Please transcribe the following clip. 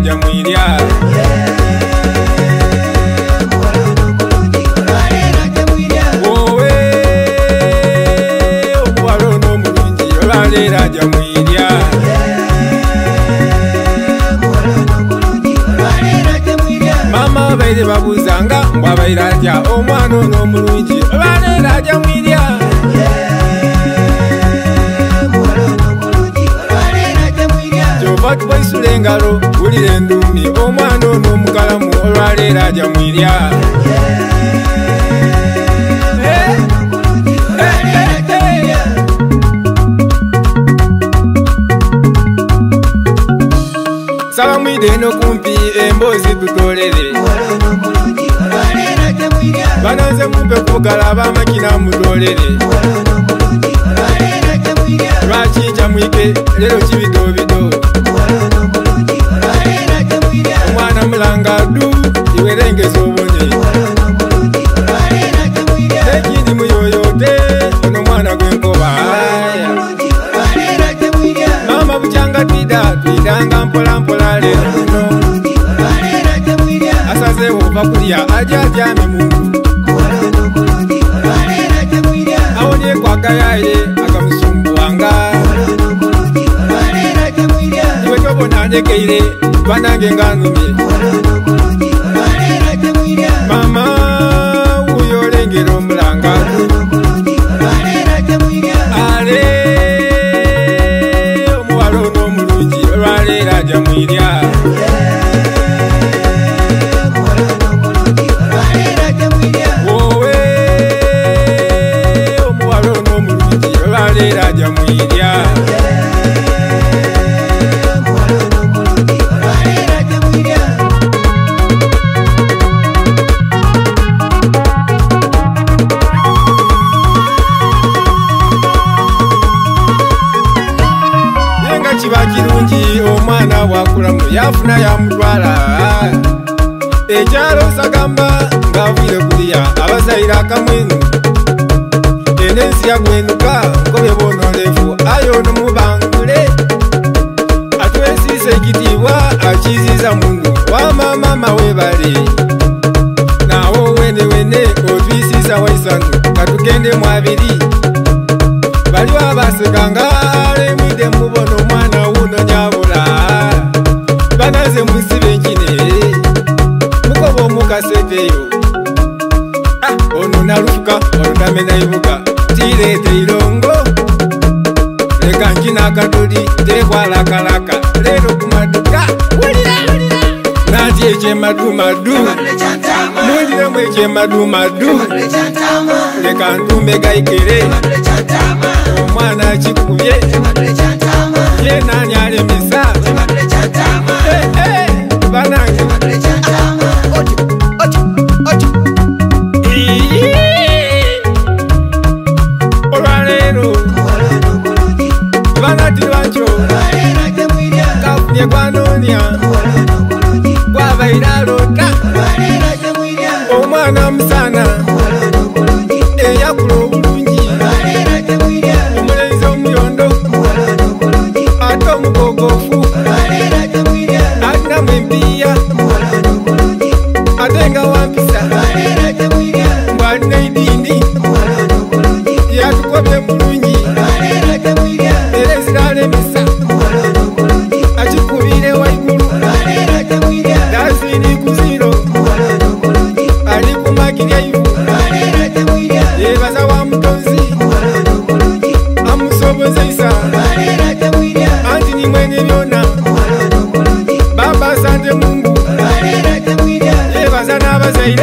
aja mwirya. Wowe omuwala ono omulungi olwaleero aja mwirya. Maama abaire babuuzanga mbu abaire atya omwana ono omulungi olwaleero aja mwirya. Kyova tubaisula engalo wulira enduumi omwana ono omukalamu olwaleero aja mwirya. Saba mwide eno kumpi emboozi tutolere. Bananze mumpe kugalaba amakina mutolere. Lwaki nkyamwike leero kibidobido. Omwana mulanga ddu iwerengeza obone. Ekindi muyoyote ono mwana gwenkoba. Mama bukyanga twida twidanga mpola mpola leero luno. Asazeewo ova kulya aja atyame muntu. Awonye kwagayaye akamusumbuwanga. Iwe tobona ndekeire banange nga nnumye. Mama wuuyo olengera omulanga. Ale omuwala ono omulungi olwaleero aja mwirya. Wowe omuwala ono omulungi olwaleero aja mwirya. Yenga kiba kirungi omwana bwakulamu yafuna yamutwala. Ekyalo sagamba ng'avuire kuliya abazaire akamwenu. Eno ensi yagwenuka nkobye bwonolefu aye ono mubangule. Atwesiisa ekitiibwa akiziiza mundu wama maama webale. Naawo wene wene otwisiisa waisanu katugende mwabiri. Baliwo abasekanga alemwide mubona omwana wuno nyabula. Banaze musibe nkine mukoba omukaseteyo. Ono nalufuka ono namena ibuka tireete irongo. Leka nkina akatuli tekwalakalaka leero kumaduka. Nati ekyemadumadu muliremu ekyemadumadu. Leka ntumbe gaikere omwana akikubye ye nani alemesa. Banange olwaleero banati lwakyo kafunye gwanoonya gwabaire alota omwana musana eyakula obulungi omulenzi omuyondo ate omugogofu alinamu empiiya ate nga wampisa mbwalina ediini yatukobye mulungi era eziralemesa akikubire waigulu dazini kuziro ali kumakirya ivu yebaza wa mutonzi amusobozeisa anti ni mwene byona baba asante Mungu yebaza n'abazaire.